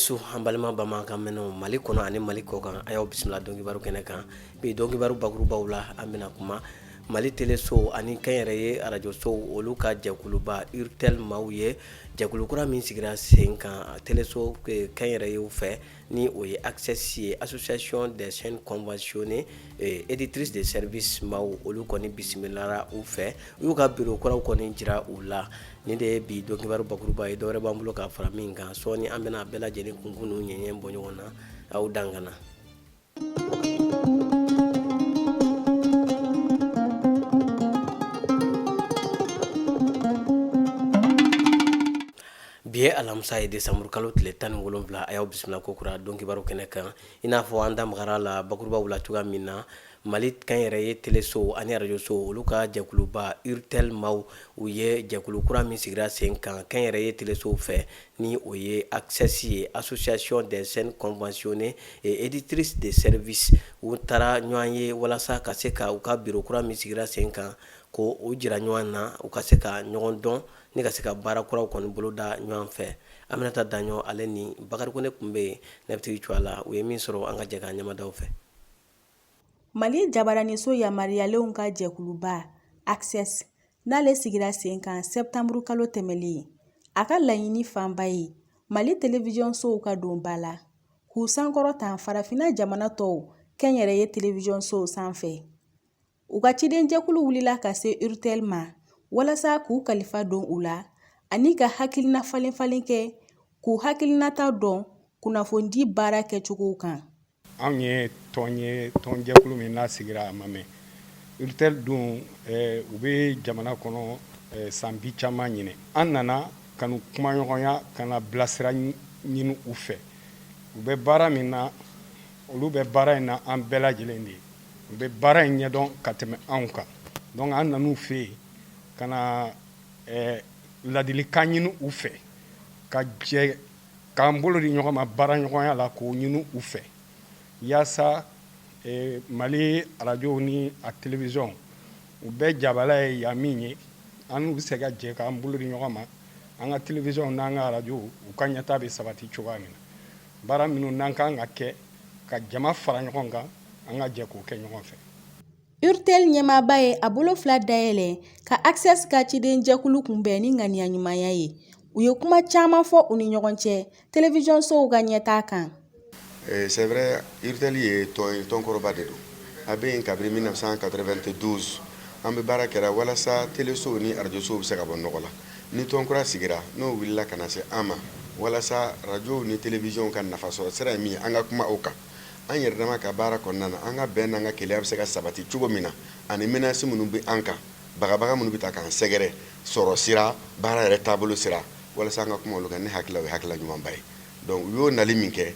Su an balima bamanankan mɛnnaw Mali kɔnɔ ani Mali kɔ kan, a y'aw bisimila dɔnkibaru kɛnɛ kan. Bi dɔnkibaru bakurubaw la, an bɛna kuma Mali teleso ani kɛnyɛrɛye arajosow, olu ka jɛkuluba URTEL maaw ye jɛkulu kura min sigira sen kan teleso kɛnyɛrɛyew fɛ, ni o ye ACCES ye, Association des chaînes conventionnées éditrices de service maaw, olu kɔni bisimilara u fɛ, u y'u ka biro kuraw kɔni jira u la. Nin de ye bi dɔnkibaru bakuruba ye. Dɔwɛrɛ b'an bolo ka fara min kan sɔɔni, an bɛna bɛɛ lajɛlen kunkun n'u ɲɛɲɛ bɔ ɲɔgɔn na. Aw dan ka na. Bi ye alamisa ye, desanburu kalo tile 17. A y'aw bisimila ko kura dɔnkibaru kɛnɛ kan. I n'a fɔ an da magara la bakurubaw la cogoya min na, Mali kɛnyɛrɛye teleso ani arajoso, olu ka jɛkuluba URTEL maaw, u ye jɛkulu kura min sigira sen kan kɛnyɛrɛye telesow fɛ, ni o ye ACCES ye, Association des chaînes conventionnées et éditrices de service, u taara ɲɔgɔn ye walasa ka se ka u ka biro kura min sigira sen kan ko o jira ɲɔgɔn na, u ka se ka ɲɔgɔn dɔn ni ka se ka baara kuraw kɔni boloda ɲɔgɔn fɛ. Aminata Daɲɔ ale ni Bakari Kone tun bɛ yen, ne bɛ tigi cogoya la, u ye min sɔrɔ, an ka jɛ k'an ɲɛmadaw fɛ. Mali jabaraninso yamaruyalenw ka jɛkuluba ACCES, n'ale sigira sen kan sɛtanburu kalo tɛmɛlen, a ka laɲini fanba ye Mali televiziyɔnsow ka don ba la, k'u sankɔrɔta farafinna jamana tɔw kɛnyɛrɛye televiziyɔnsow sanfɛ. U ka cidenjɛkulu wulila ka se URTEL ma walasa k'u kalifa don u la ani ka hakilina falen-falen kɛ, k'u hakilinata dɔn kunnafonidi baara kɛcogow kan. Anw ye tɔn ye, tɔnjɛkulu min n'a sigira a ma mɛn. URTEL dun, u bɛ jamana kɔnɔ san bi caman ɲinɛ. An nana ka n'u kumaɲɔgɔnya, ka na bilasira ɲini u fɛ. U bɛ baara min na, olu bɛ baara in na an bɛɛ lajɛlen de ye. U bɛ baara in ɲɛdɔn ka tɛmɛ anw kan. Donc an nan'u fɛ yen ka na ladilikan ɲini u fɛ, ka jɛ k'an bolo di ɲɔgɔn ma baara ɲɔgɔnya la, k'o ɲini u fɛ yaasa Mali arajow ni a télévision u bɛɛ jabala ye yan min ye, an n'u bɛ se ka jɛ k'an bolo di ɲɔgɔn ma, an ka télévision n'an ka arajow, u ka ɲɛtaa bɛ sabati cogoya min na. Baara minnu n'an kan ka kɛ ka jama fara ɲɔgɔn kan, an ka jɛ k'o kɛ ɲɔgɔn fɛ. URTEL ɲɛmaaba ye a bolo fila dayɛlɛ ka ACCES ka cidenjɛkulu kunbɛn ni ŋaniya ɲumanya ye. U ye kuma caman fɔ u ni ɲɔgɔn cɛ televiziyɔnsow ka ɲɛtaa kan. C'est vrai, URTEL ye tɔn ye, tɔn kɔrɔba de don. A bɛ yen kabini 1992. An bɛ baara kɛra walasa telesow ni arajosow bɛ se ka bɔ nɔgɔ la. Ni tɔn kura sigira, n'o wulila ka na se an ma walasa arajow ni télévisionw ka nafa sɔrɔ sira ye min ye, an ka kuma o kan. An yɛrɛ dama ka baara kɔnɔna na, an ka bɛn n'an ka kelenya bɛ se ka sabati cogo min na, ani menace minnu bɛ an kan, bagabaga minnu bɛ ta k'an sɛgɛrɛ sɔrɔ sira, baara yɛrɛ taabolo sira, walasa an ka kuma olu kan. Ne hakili la, o ye hakilila ɲumanba ye. Donc u y'o nali min kɛ,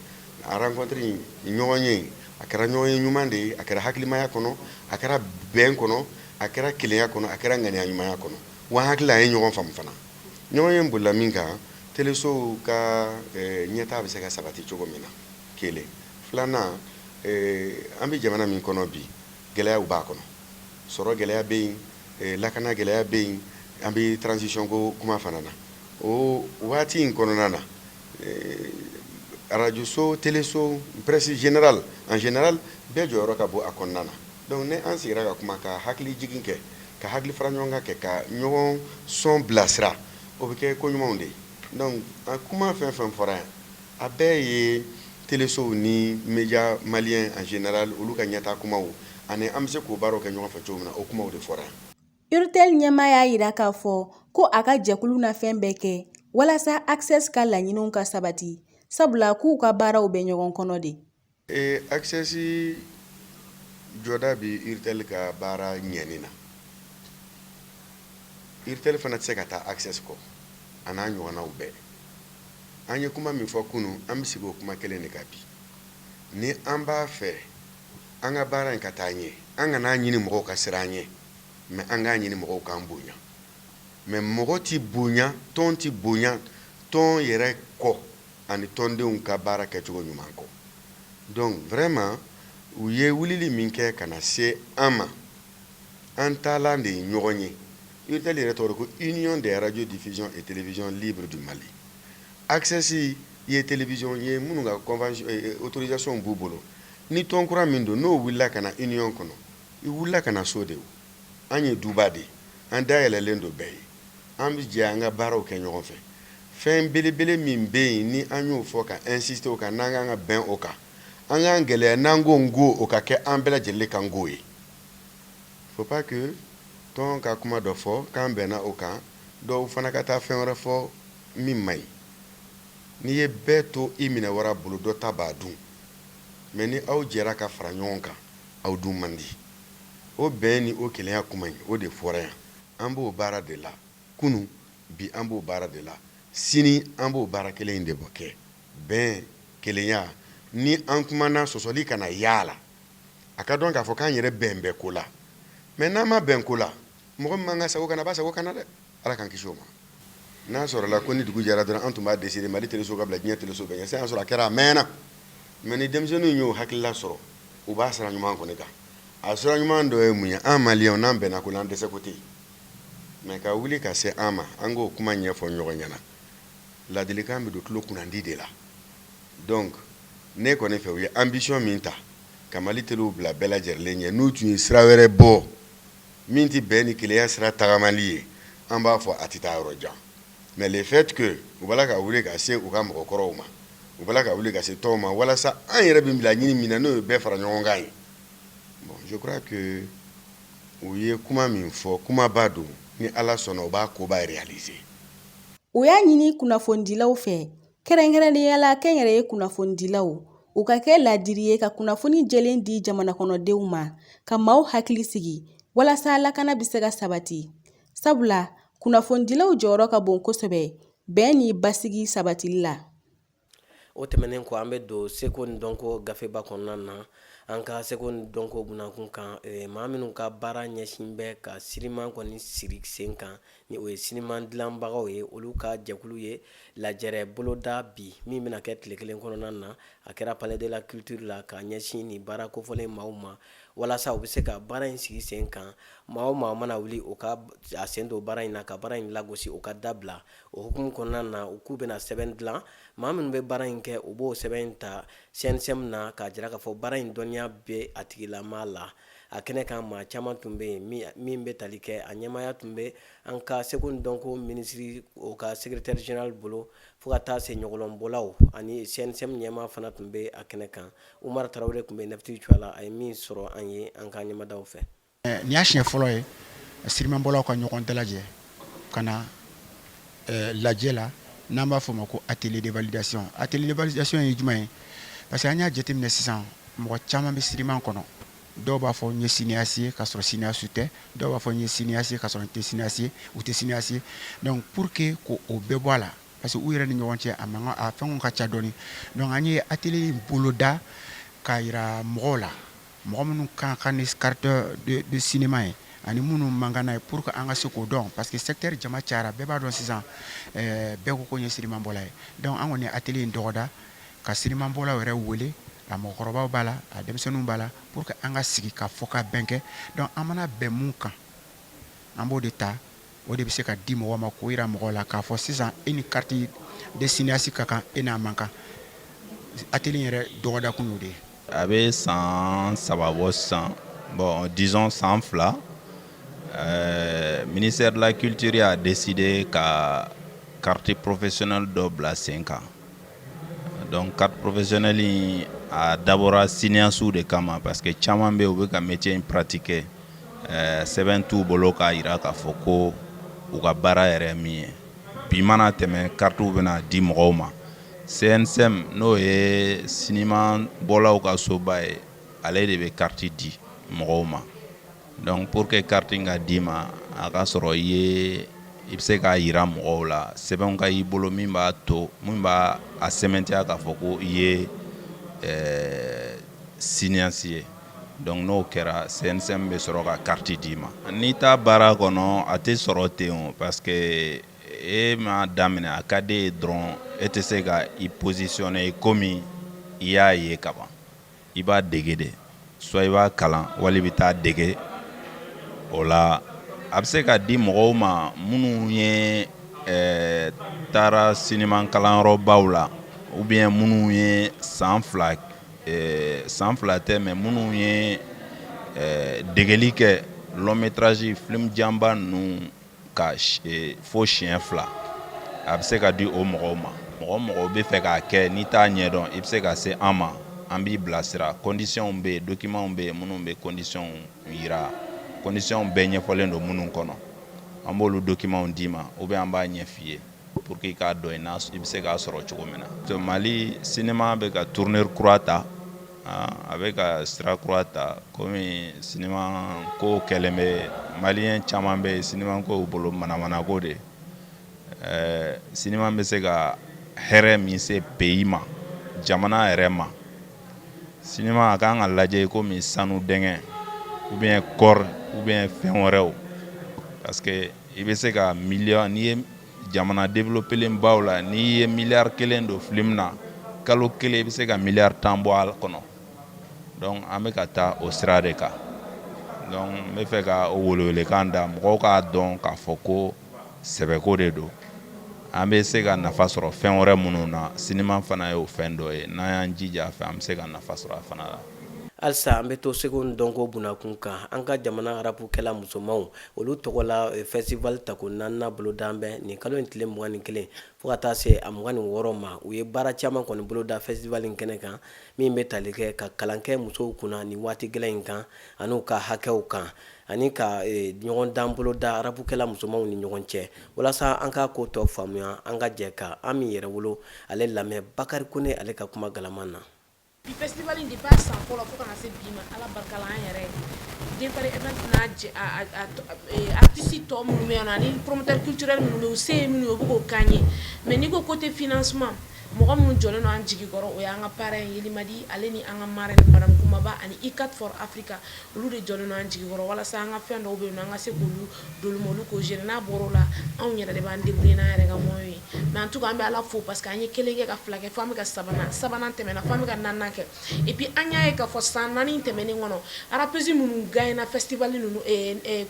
a rencontre in, ɲɔgɔn ye, a kɛra ɲɔgɔn ye ɲuman de ye. A kɛra hakilimaya kɔnɔ, a kɛra bɛn kɔnɔ, a kɛra kelenya kɔnɔ, a kɛra ŋaniya ɲumanya kɔnɔ. Wa hakili an ye ɲɔgɔn faamu fana. Ɲɔgɔn ye bolila min kan, telesow ka ɲɛtaa bɛ se ka sabati cogo min na, kelen. Filanan, an bɛ jamana min kɔnɔ bi, gɛlɛyaw b'a kɔnɔ. Sɔrɔ gɛlɛya bɛ yen, lakana gɛlɛya bɛ yen, an bɛ transition ko kuma fana na. O waati in kɔnɔna na, arajoso, teleso, presse générale en général, bɛɛ jɔyɔrɔ ka bon a kɔnɔna na. Donc ni an sigira ka kuma, ka hakili jigin kɛ, ka hakili fara ɲɔgɔn kan kɛ, ka ɲɔgɔn sɔn bilasira, o bɛ kɛ ko ɲumanw de ye. Donc a kuma fɛn fɛn fɔra yan, a bɛɛ ye telesow ni média malien en général, olu ka ɲɛtaa kumaw, ani an bɛ se k'o baaraw kɛ ɲɔgɔn fɛ cogo min na, o kumaw de fɔra yan. URTEL ɲɛmaa y'a yira k'a fɔ ko a ka jɛkulu na fɛn bɛɛ kɛ walasa ACCES ka laɲiniw ka sabati, sabula k'u ka baaraw bɛ ɲɔgɔn kɔnɔ de. ACCES jɔda bɛ URTEL ka baara ɲɛni na. URTEL fana tɛ se ka taa ACCES kɔ, a n'a ɲɔgɔnnaw bɛɛ. An ye kuma min fɔ kunun, an bɛ sigi o kuma kelen de kan bi. Ni an b'a fɛ an ka baara in ka taa ɲɛ, an kan'a ɲini mɔgɔw ka siran an ɲɛ, mais an k'a ɲini mɔgɔw k'an bonya. Mais mɔgɔ tɛ bonya, tɔn tɛ bonya tɔn yɛrɛ kɔ ani tɔndenw ka baara kɛcogo ɲuman kɔ. Donc vraiment, u ye wulili min kɛ ka na se an ma, an taalan de ye ɲɔgɔn ye. URTEL yɛrɛ tɔgɔ ko Union des radiodiffusions et télévisions libres du Mali. ACCES I ye télévision ye minnu ka convention, autorisation b'u bolo. Ni tɔn kura min don, n'o wulila ka na union kɔnɔ, i wulila ka na so de. An ye duba de ye, an dayɛlɛlen don bɛɛ ye, an bɛ jɛ an ka baaraw kɛ ɲɔgɔn fɛ. Fɛn belebele min bɛ yen ni an y'o fɔ ka insister o kan, n'an kan ka bɛn o kan, an k'an gɛlɛya n'an ko n ko, o ka kɛ an bɛɛ lajɛlen kan ko ye. Faut pas que tɔn ka kuma dɔ fɔ k'an bɛnna o kan, dɔw fana ka taa fɛn wɛrɛ fɔ min man ɲi. N'i ye bɛɛ to i minɛ wara bolo, dɔ ta b'a dun. Mais ni aw jɛra ka fara ɲɔgɔn kan, aw dun man di. O bɛn ni o kelenya kuma in, o de fɔra yan. An b'o baara de la kunun, bi an b'o baara de la, sini an b'o baara kelen in de bɔ kɛ. Bɛn, kelenya, ni an kumana, sɔsɔli kana y'a la. A ka dɔn k'a fɔ k'an yɛrɛ bɛn bɛ ko la. Mais n'an ma bɛn ko la, mɔgɔ min man ka sago kana, a b'a sago kana dɛ. Ala k'an kisi o ma. N'a sɔrɔla ko ni dugu jɛra dɔrɔn, an tun b'a décider Mali teleso ka bila diɲɛ teleso bɛɛ ɲɛ, sisan y'a sɔrɔ a kɛra a mɛnna. Mais ni denmisɛnninw y'o hakilila sɔrɔ, u b'a sira ɲuman kɔni kan. A sira ɲuman dɔ ye mun ye? An Maliyɛnw, n'an bɛnna ko la, an dɛsɛ ko tɛ yen. Mais ka wuli ka se an ma, an k'o kuma ɲɛfɔ ɲɔgɔn ɲɛna, ladilikan bɛ don tulo kunnandi de la. Donc ne kɔni fɛ, u ye ambition min ta ka Mali telew bila bɛɛ lajɛlen ɲɛ, n'u tun ye sira wɛrɛ bɔ min tɛ bɛn ni kelenya sira tagamali ye, an b'a fɔ a tɛ taa yɔrɔ jan. Mais le fait que u b'a la ka wuli ka se u ka mɔgɔkɔrɔw ma, u b'a la ka wuli ka se tɔnw ma, walasa an yɛrɛ bɛ bila ɲini min na, n'o ye bɛɛ fara ɲɔgɔn kan ye. Bon, je crois que u ye kuma min fɔ, kumaba don. Ni Ala sɔnna, u b'a koba réaliser. U y'a ɲini kunnafonidilaw fɛ, kɛrɛnkɛrɛnnenya la kɛnyɛrɛye kunnafonidilaw, u ka kɛ ladiri ye ka kunnafoni jɛlen di jamana kɔnɔdenw ma, ka maaw hakili sigi walasa lakana bɛ se ka sabati, sabula kunnafonidilaw jɔyɔrɔ ka bon kosɛbɛ bɛn ni basigi sabatili la. O tɛmɛnen kɔ, an bɛ don seko ni dɔnko gafeba kɔnɔna na. An ka seko ni dɔnko bunakun kan, maa minnu ka baara ɲɛsin bɛ ka siniman kɔni siri sen kan, ni o ye siniman dilanbagaw ye, olu ka jɛkulu ye lajɛrɛ boloda bi min bɛna kɛ tile kelen kɔnɔna na. A kɛra Palais de la Culture la, ka ɲɛsin nin baara kofɔlen maaw ma, walasa u bɛ se ka baara in sigi sen kan. Maa o maa mana wuli o ka a sen don baara in na, ka baara in lagosi, o ka dabila. O hukumu kɔnɔna na, u k'u bɛna sɛbɛn dilan. Maa minnu bɛ baara in kɛ, u b'o sɛbɛn in ta CNSM na, k'a jira k'a fɔ baara in dɔnniya bɛ a tigilamaa la. A kɛnɛ kan, maa caman tun bɛ yen min bɛ tali kɛ. A ɲɛmaaya tun bɛ an ka seko ni dɔnko minisiri, o ka secrétaire général bolo, fo ka taa se ɲɔgɔlɔnbɔlaw ani CNSM ɲɛmaa fana tun bɛ a kɛnɛ kan. Umar Tarawele tun bɛ Nefti la, a ye min sɔrɔ an ye an ka ɲɛmadaw fɛ. Nin y'a siɲɛ fɔlɔ ye sinimanbɔlaw ka ɲɔgɔn dalajɛ ka na lajɛ la, n'an b'a fɔ o ma ko atelier de validation. Atelier de validation ye jumɛn ye? Parce que an y'a jateminɛ sisan, mɔgɔ caman bɛ siniman kɔnɔ. Dɔw b'a fɔ n ye cinéaste ye, k'a sɔrɔ cinéaste tɛ. Dɔw b'a fɔ n ye cinéaste ye, k'a sɔrɔ n tɛ cinéaste ye, u tɛ cinéaste ye. Donc pour que k'o bɛɛ bɔ a la, parce que u yɛrɛ ni ɲɔgɔn cɛ, a mankan, a fɛnw ka ca dɔɔni. Donc an ye atelier in boloda k'a yira mɔgɔw la, mɔgɔ minnu kan ka ni carte de cinéma ye ani minnu man kan n'a ye, pour que an ka se k'o dɔn, parce que secteur jama cayara. Bɛɛ b'a dɔn sisan, bɛɛ ko ko n ye sinimanbɔla ye. Donc an kɔni ye atelier in dɔgɔda ka sinimanbɔlaw yɛrɛ wele, a mɔgɔkɔrɔbaw b'a la, a denmisɛnninw b'a la, pour que an ka sigi ka fɔ ka bɛn kɛ. Donc an mana bɛn mun kan, an b'o de ta, o de bɛ se ka di mɔgɔ ma, k'o yira mɔgɔw la k'a fɔ sisan e ni carte de cinéaste ka kan, e n'a man kan. Atelier yɛrɛ dɔgɔda kun y'o de ye. A bɛ san 3 bɔ sisan, bon, disons san 2, ministère de la Culture y'a décidé ka carte professionnelle dɔ bila sen kan. Donc carte professionnelle in, a dabɔra cinéastes de kama, parce que caman bɛ yen, u bɛ ka métier in pratiquer, sɛbɛn t'u bolo k'a jira k'a fɔ ko u ka baara yɛrɛ min ye. Bi mana tɛmɛ, cartes bɛna di mɔgɔw ma. CNSM, n'o ye siniman bɔlaw ka soba ye, ale de bɛ carte di mɔgɔw ma. Donc pour que carte in ka d'i ma, a ka sɔrɔ i ye, i bɛ se k'a yira mɔgɔw la, sɛbɛnw ka y'i bolo min b'a to, min b'a a sɛmɛntiya k'a fɔ ko i ye cinéaste ye. Donc n'o kɛra, CNSM bɛ sɔrɔ ka carte d'i ma. N'i t'a baara kɔnɔ, a tɛ sɔrɔ ten o, parce que e m'a daminɛ, a ka di e ye dɔrɔn, e tɛ se ka i positionner komi i y'a ye kaban. I b'a dege de, soit i b'a kalan, wali i bɛ taa dege o la. A bɛ se ka di mɔgɔw ma minnu ye taara siniman kalanyɔrɔbaw la. ou bien minnu ye san 2, san 2 tɛ, mais minnu ye degeli kɛ long métrage, film janba ninnu ka fo siɲɛ 2, a bɛ se ka di o mɔgɔw ma. Mɔgɔ mɔgɔ bɛ fɛ k'a kɛ, n'i t'a ɲɛdɔn, i bɛ se ka se an ma, an b'i bilasira. Conditions bɛ yen, documents bɛ yen minnu bɛ conditions yira, conditions bɛɛ ɲɛfɔlen don minnu kɔnɔ. An b'olu documents d'i ma ou bien an b'a ɲɛf'i ye pour que i k'a dɔn i bɛ se k'a sɔrɔ cogo min na. Mali cinéma bɛ ka tournure kura ta, a bɛ ka sira kura ta, komi cinéma ko kɛlen bɛ, malien caman bɛ yen, cinéma ko y'u bolo manamanako de ye. Cinéma bɛ se ka hɛrɛ min se pays ma, jamana yɛrɛ ma, cinéma a kan ka lajɛ komi sanu dingɛ ou bien kɔɔri ou bien fɛn wɛrɛw, parce que i bɛ se ka miliyɔn, n'i ye jamana développé baw la, n'i ye miliyari 1 don film na, kalo 1 i bɛ se ka miliyari 10 bɔ a kɔnɔ. Donc an bɛ ka taa o sira de kan. Donc n bɛ fɛ ka o welewelekan da mɔgɔw k'a dɔn k'a fɔ ko sɛbɛko de don. An bɛ se ka nafa sɔrɔ fɛn wɛrɛ minnu na, cinéma fana y'o fɛn dɔ ye. N'an y'an jija a fɛ, an bɛ se ka nafa sɔrɔ a fana la. Halisa an bɛ to segu dɔnko bunakun kan. An ka jamana rapukɛla musomanw, olu tɔgɔ la festival tako naaninan boloda bɛ nin kalo in tile 21 fo ka taa se a 26 ma. U ye baara caman kɔni boloda festival in kɛnɛ kan, min bɛ tali kɛ ka kalan kɛ musow kunna nin waati gɛlɛn in kan, ani ka hakɛw kan, ani ka ɲɔgɔn dan boloda rapukɛla musomanw ni ɲɔgɔn cɛ. Walasa an ka ko tɔ faamuya, an ka jɛ ka an min yɛrɛ wolo ale lamɛn, Bakari Kone, ale ka kuma galaman na. Bi festival in, depuis a san fɔlɔ fo kana se bi ma, Ala barika la, an yɛrɛ Defari Event n'a artiste tɔ minnu bɛ yan nɔ, ani promoteur culturel minnu bɛ yen, u se ye minnu ye, u bɛ k'o k'an ye. Mais n'i ko côté financement, mɔgɔ minnu jɔlen don an jigi kɔrɔ, o y'an ka parrain Yelimadi, ale ni an ka marraine madame Kumaba, ani ICAT for Africa. Olu de jɔlen don an jigi kɔrɔ walasa an ka fɛn dɔw bɛ yen nɔ, an ka se k'olu d'olu ma, olu k'o gérer. N'a bɔr'o la, anw yɛrɛ de b'an débrouiller n'an yɛrɛ ka moyens ye. Mais en tout cas, an bɛ Ala fo parce que an ye kelen kɛ, ka fila kɛ, fo an bɛ ka sabanan, sabanan tɛmɛna, fo an bɛ ka naaninan kɛ. Et puis an y'a ye k'a fɔ san 4 tɛmɛnen kɔnɔ, rappeuse minnu gagné festival ninnu,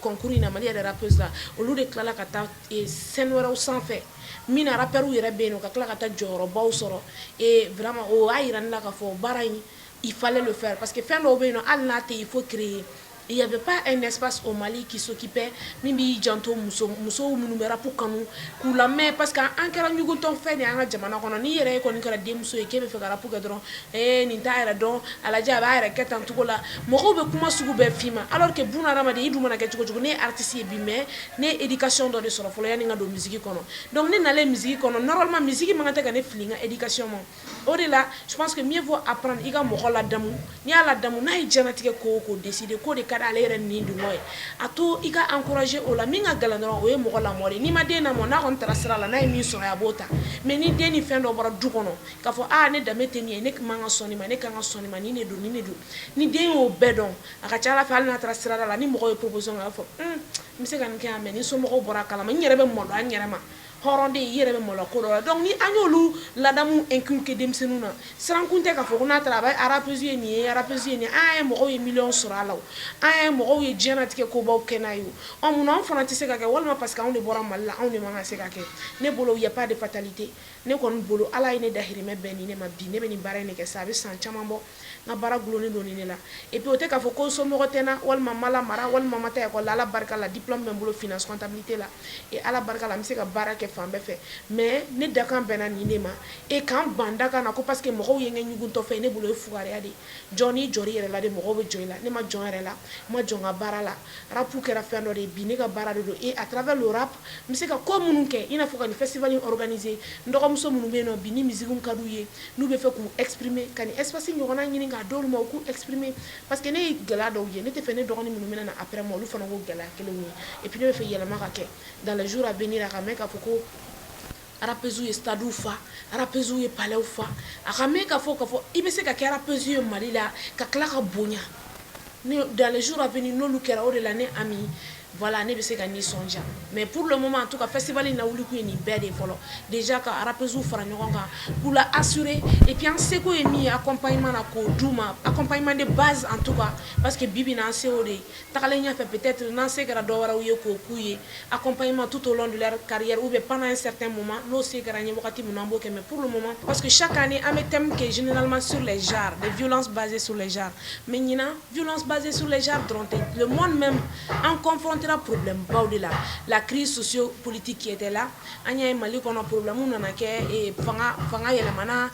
concours in na, Mali yɛrɛ rappeuse la, olu de tilala ka taa scène wɛrɛw sanfɛ min na rappeurs yɛrɛ bɛ yen nɔ, ka tila ka taa jɔyɔrɔbaw sɔrɔ. Et vraiment, o y'a yira ne la k'a fɔ baara in, il fallait le faire, parce que fɛn dɔw bɛ yen nɔ, hali n'a tɛ yen, il faut créer. Il y avait pas un espace au Mali qui s'occupait, min b'i janto muso musow minnu bɛ rap kanu, k'u lamɛn, parce que an kɛra ɲugutɔ fɛn de ye an ka jamana kɔnɔ. N'i yɛrɛ kɔni kɛra denmuso ye k'e bɛ fɛ ka rap kɛ dɔrɔn, ee, nin t'a yɛrɛ dɔn, a lajɛ, a b'a yɛrɛ kɛ tan cogo la, mɔgɔw bɛ kuma sugu bɛɛ f'i ma, alors que buna hadamaden, i dun mana kɛ cogo cogo, ne ye artiste ye bi, mais ne ye éducation dɔ de sɔrɔ fɔlɔ yanni n ka don musique kɔnɔ. Donc ne nalen musique kɔnɔ, normalement musique man kan tɛ ka ne fili n ka éducation ma. O de la, je pense que mieux vaut apprendre. I ka mɔgɔ ladamu, n'i y'a ladamu, n'a ye diɲɛlatigɛ ko o ko décider k'o de ka d'ale yɛrɛ nin dungɔ ye, a to i ka encourager o la. Min ka gɛlɛn dɔrɔn, o ye mɔgɔ lamɔ de. N'i ma den lamɔ, n'a kɔni taara sira la, n'a ye min sɔrɔ, a b'o ta. Mais ni den ni fɛn dɔ bɔra du kɔnɔ k'a fɔ aa, ne danbe tɛ nin ye, ne man ka sɔn nin ma, ne kan ka sɔn nin ma, nin de don, nin de don, ni den y'o bɛɛ dɔn, a ka ca Ala fɛ, hali n'a taara sirada la, ni mɔgɔw ye proposition kɛ, a b'a fɔ n bɛ se ka nin kɛ yan, mais ni somɔgɔw bɔra a kalama, n yɛrɛ bɛ maloya n yɛrɛ ma. Hɔrɔnden, i yɛrɛ bɛ maloya ko dɔ la. Donc ni an y'olu ladamu inculquer denmisɛnninw na, sirankun tɛ k'a fɔ ko n'a taara a bɛ rappeuse ye nin ye, rappeuse ye nin ye. An ye mɔgɔw ye miliyɔn sɔrɔ a la, o an ye mɔgɔw ye diɲɛlatigɛ kobaw kɛ n'a ye. O ɔ, munna anw fana tɛ se ka kɛ? Walima parce que anw de bɔra Mali la, anw de man ka se ka kɛ? Ne bolo, y a pas de fatalité. Ne kɔni bolo, Ala ye ne dahirimɛ bɛn ni ne ma bi, ne bɛ nin baara in de kɛ sa, a bɛ san caman bɔ, n ka baara gulonnen don nin de la. Et puis o tɛ k'a fɔ ko somɔgɔ tɛ n na, walima n ma lamara, walima n ma taa école la. Ala barika la, diplôme bɛ n bolo finance comptabilité la, et Ala barika la, n bɛ se ka baara kɛ fan bɛɛ fɛ. Mais ne dakan bɛnna nin de ma, et k'an ban dakan na ko parce que mɔgɔw ye n kɛ ɲugutɔ fɛn, ne bolo, o ye fugariya de ye. Jɔn n'i jɔr'i yɛrɛ la de, mɔgɔw bɛ jɔ i la. Ne ma jɔn yɛrɛ la, n ma jɔn n ka baara la. Rap kɛra fɛn dɔ de ye bi, ne ka baara de don, et à travers le rap, n bɛ se ka ko minnu kɛ, i n'a fɔ ka nin festival in organiser, n dɔgɔmuso minnu bɛ yen nɔ bi, ni musique ka d'u ye, n'u bɛ fɛ k'u exprimer, ka nin espace ɲɔgɔnna ɲini k'a d'olu ma, u k'u exprimer, parce que ne ye gɛlɛya dɔw ye, ne tɛ fɛ ne dɔgɔnin minnu bɛna na après moi, olu fana k'o gɛlɛya kelenw ye. Et puis ne bɛ fɛ yɛlɛma ka kɛ dans les jours à venir, a ka mɛn k'a fɔ ko rappeuse ye stade fa, rappeuse ye palais fa, a ka mɛn k'a fɔ i bɛ se ka kɛ rappeuse ye Mali la ka tila ka bonya. Ni dans les jours à venir n'olu kɛra, o de la ne Ami Voilà, ne bɛ se ka nisɔndiya. Mais pour le moment, en tout cas, festival in lawuli kun ye nin bɛɛ de ye fɔlɔ. Déjà ka rappeuses fara ɲɔgɔn kan, k'u la assurer, et puis an seko ye min ye accompagnement na, k'o d'u ma, accompagnement de base en tout cas, parce que bi bi in na, an se o de ye. Tagalen ɲɛfɛ, peut-être n'an se kɛra dɔ wɛrɛw ye k'o k'u ye, accompagnement tout au long de leur carrière ou bien pendant un certain moment, n'o se kɛra an ye wagati min na, an b'o kɛ. Mais pour le moment, parce que chaque année an bɛ thème kɛ généralement sur les genres, les violences basées sur les genres, mais ɲinan, violence basée sur les genres dɔrɔn tɛ, le monde même an confrontera problème baw de la, la crise socio-politique qui était là. An y'a ye Mali kɔnɔ, problème nana kɛ, fanga yɛlɛmana,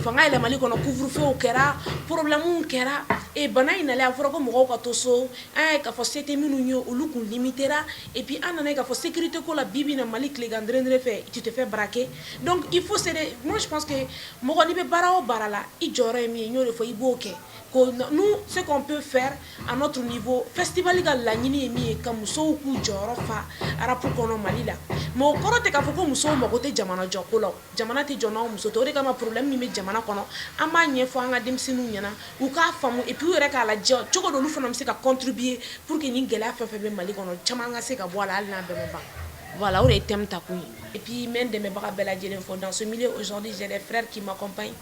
fanga yɛlɛmali kɔnɔ, couvre-feu kɛra, problème kɛra, bana in nalen, a fɔra ko mɔgɔw ka to so. An y'a ye k'a fɔ se tɛ minnu ye, olu kun limitera. Et puis an nana ye k'a fɔ sécurité ko la, bi bi in na, Mali tilegan dere fɛ, tu te fais braquer. Donc il faut se, moi je pense que mɔgɔ n'i bɛ baara o baara la, i jɔyɔrɔ ye min ye, n y'o de fɔ, i b'o kɛ. Ko nous, ce qu'on peut faire à notre niveau, festival ka laɲini ye min ye, ka musow k'u jɔyɔrɔ fa rap kɔnɔ Mali la. Mais o kɔrɔ tɛ k'a fɔ ko musow mago tɛ jamana jɔ ko la. Jamana tɛ jɔ n'aw muso tɛ. O de kama, problème min bɛ jamana kɔnɔ, an b'a ɲɛfɔ an ka denmisɛnninw ɲɛna, u k'a faamu, et puis u yɛrɛ k'a lajɛ cogo dɔ, olu fana bɛ se ka contribuer pour que nin gɛlɛya fɛn fɛn bɛ Mali kɔnɔ, caman ka se ka bɔ a la, hali n'a bɛɛ ma ban. Voilà, o de ye thème ta kun ye. Et puis n bɛ n dɛmɛbaga bɛɛ lajɛlen fo. Dans ce milieu aujourd'hui, j'ai des frères qui m'accompagnent.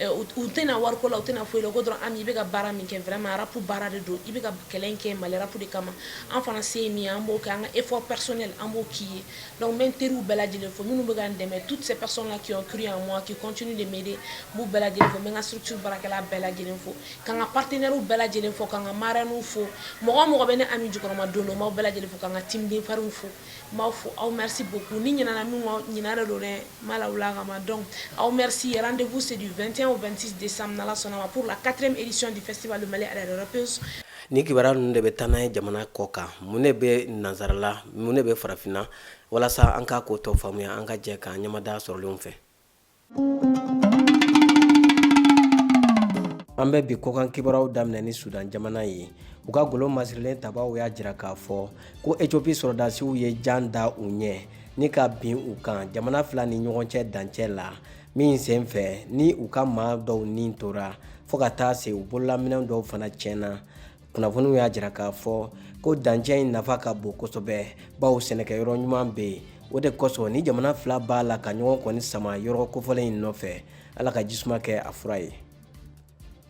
U tɛna wariko la, u tɛna foyi la, ko dɔrɔn: "Ami, i bɛ ka baara min kɛ, vraiment rap baara de don, i bɛ ka kɛlɛ in kɛ Mali rap de kama. An fana se ye min ye, an b'o kɛ, an ka effort personnel, an b'o k'i ye." Donc n bɛ n teriw bɛɛ lajɛlen fo, minnu bɛ ka n dɛmɛ, toutes ces personnes là qui ont cru en moi, qui continuent de m'aider, n b'u bɛɛ lajɛlen fo. N bɛ n ka structure baarakɛla bɛɛ lajɛlen fo, ka n ka partenaires bɛɛ lajɛlen fo, ka n ka marraines fo, mɔgɔ o mɔgɔ bɛ ne Ami jukɔrɔma don don, n b'aw bɛɛ lajɛlen fo, ka n ka team denfarinw fo, n b'aw fo. Aw merci beaucoup. Ni ɲinɛna min kɔ, ɲinɛ de don dɛ, n b'a lawuli a kama. Donc aw merci. Rendez-vous, c'est du 21 au 26 décembre, n'Ala sɔnna ma, pour la quatrième édition du festival de Mali à la rappeuse. Ni kibaruya ninnu de bɛ taa n'a ye jamana kɔ kan, mun de bɛ nansarala, mun de bɛ farafinna, walasa an k'a ko tɔ faamuya, an ka jɛ k'an ɲɛmada sɔrɔlenw fɛ. An bɛ bi kɔkan kibaruyaw daminɛ ni Sudan jamana ye. U ka golo masirilen tabaw y'a jira k'a fɔ ko Ethiopie sɔrɔdasiw ye jan da u ɲɛ ni ka bin u kan jamana fila ni ɲɔgɔn cɛ dancɛ la, min sen fɛ ni u ka maa dɔw ni tora, fo ka taa se u bololaminɛn dɔw fana tiɲɛna. Kunnafoniw y'a jira k'a fɔ ko dancɛ in nafa ka bon kosɛbɛ, bawo sɛnɛkɛyɔrɔ ɲuman bɛ yen. O de kosɔn ni jamana fila b'a la ka ɲɔgɔn kɔni sama yɔrɔ kofɔlen in nɔfɛ. Ala ka jisuma kɛ a fura ye.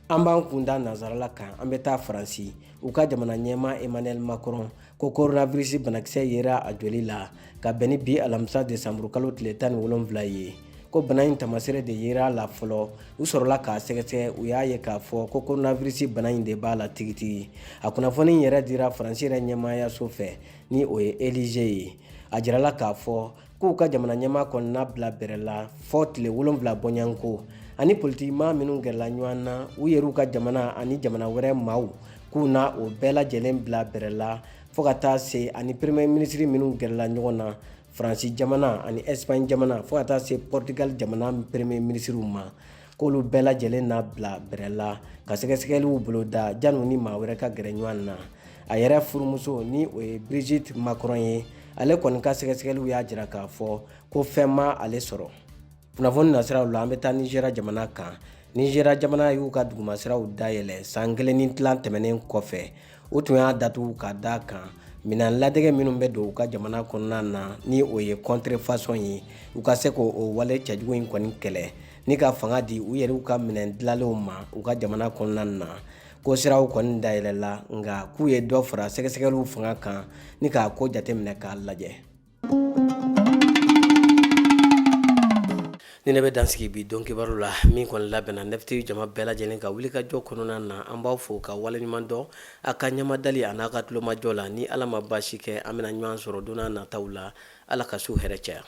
An b'an kun da nansarala kan, an bɛ taa Faransi. U ka jamana ɲɛmaa Emmanuel Macron ko coronavirus banakisɛ yera a joli la ka bɛn ni bi alamisa desanburu kalo tile 17 ye. Ko bana in taamasere de yera a la fɔlɔ, u sɔrɔla k'a sɛgɛsɛgɛ, u y'a ye k'a fɔ ko coronavirus bana in de b'a la tigitigi. A kunnafoni yɛrɛ dira Faransi yɛrɛ ɲɛmaayaso fɛ, ni o ye Élysée ye. A jirala k'a fɔ k'u ka jamana ɲɛmaa kɔni na bila bɛrɛ la fɔ tile 7 bɔɲɔgɔnko, ani politikimaa minnu gɛrɛla ɲɔgɔn na u yɛrɛw ka jamana ani jamana wɛrɛ maaw, k'u na o bɛɛ lajɛlen bila bɛrɛ la, fo ka taa se ani premier ministre minnu gɛrɛla ɲɔgɔn na Faransi jamana ani Espagne jamana, fo ka taa se Portugal jamana premier ministrew ma, k'olu bɛɛ lajɛlen na bila bɛrɛ la ka sɛgɛsɛgɛliw boloda janni ni maa wɛrɛ ka gɛrɛ ɲɔgɔn na. A yɛrɛ furumuso, ni o ye Brigitte Macron ye, ale kɔni ka sɛgɛsɛgɛliw y'a jira k'a fɔ ko fɛn ma ale sɔrɔ. Kunnafoni nasiraw la, an bɛ taa Nizeriya jamana kan. Nizeriya jamana y'u ka dugumasiraw dayɛlɛ san kelen ni tilan tɛmɛnen kɔfɛ. U tun y'a datugu ka da kan minɛn ladege minnu bɛ don u ka jamana kɔnɔna na, ni o ye contrefaçon ye, u ka se k'o wale cɛjugu in kɔni kɛlɛ ni ka fanga di u yɛrɛw ka minɛn dilanlenw ma u ka jamana kɔnɔna na. Ko siraw kɔni dayɛlɛla, nka k'u ye dɔ fara sɛgɛsɛgɛliw fanga kan ni k'a ko jateminɛ k'a lajɛ. Ni ne bɛ dan sigi bi don kibaru la, min kɔni labɛnna 9TV jama bɛɛ lajɛlen ka wulikajɔ kɔnɔna na. An b'aw fo ka waleɲuman dɔn a ka ɲɛmadali a n'a ka tulomajɔ la. Ni Ala ma baasi kɛ, an bɛna ɲɔgɔn sɔrɔ don nataw la. Ala ka su hɛrɛ caya.